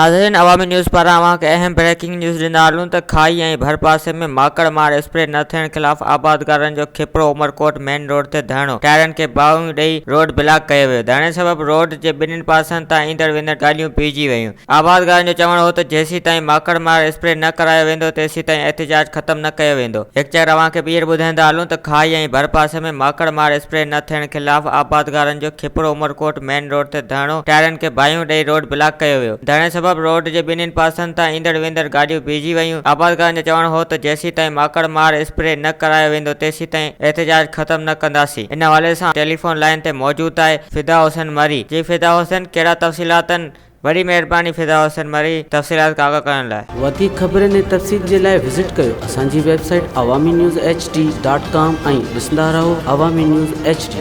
ناظرين عوامي نيوز پاران اوهان کي اهم بريڪنگ نيوز ڏيندا هلون ته کاهي ۽ ڀرپاسي ۾ ماڪڙ مار اسپري نه ٿيڻ خلاف آبادگارن جو کپرو عمرڪوٽ مين روڊ تي ڌرڻو، ٽائرن کي باهيون ڏئي روڊ بلاڪ ڪيو ويو، ڌرڻي سبب روڊ جي ٻنهين پاسن تان ايندڙ ويندڙ گاڏيون بيهجي ويون، آبادگارن جو چوڻ هو ته جيسيتائين ماڪڙ مار اسپري نه ڪرايو ويندو تيسيتائين احتجاج ختم نه ڪيو ويندو، هڪ چڪر اوهان کي ٻيهر ٻڌائيندا هلون ته کاهي ۽ ڀرپاسي ۾ ماڪڙ مار اسپري نه ٿيڻ خلاف آبادگارن جو کپرو عمرڪوٽ مين روڊ تي ڌرڻو، ٽائرن کي باهيون ڏئي روڊ بلاڪ ڪيو ويو، ڌرڻي سبب روڊ جي ٻنهين پاسن تان ايندڙ ويندڙ گاڏيون بيهجي ويون، آبادگارن جو چوڻ هو ته جيسيتائين ماڪڙ مار اسپري نه ڪرايو ويندو تيسيتائين احتجاج ختم نه ڪنداسين، ان حوالي سان ٽيليفون لائين تي موجود آهي فدا حسين مري، جي فدا حسين ڪهڙا تفصيلات آهن، وڏي مهرباني فدا حسين مري تفصيلات کان آگاهه ڪرڻ لاء. وڌيڪ خبرن ۽ تفصيل جي لاء وزٽ ڪيو اسان جي website Awami news H D dot com ۽ ڏسندا رهو عوامي نيوز ايڇ ڊي.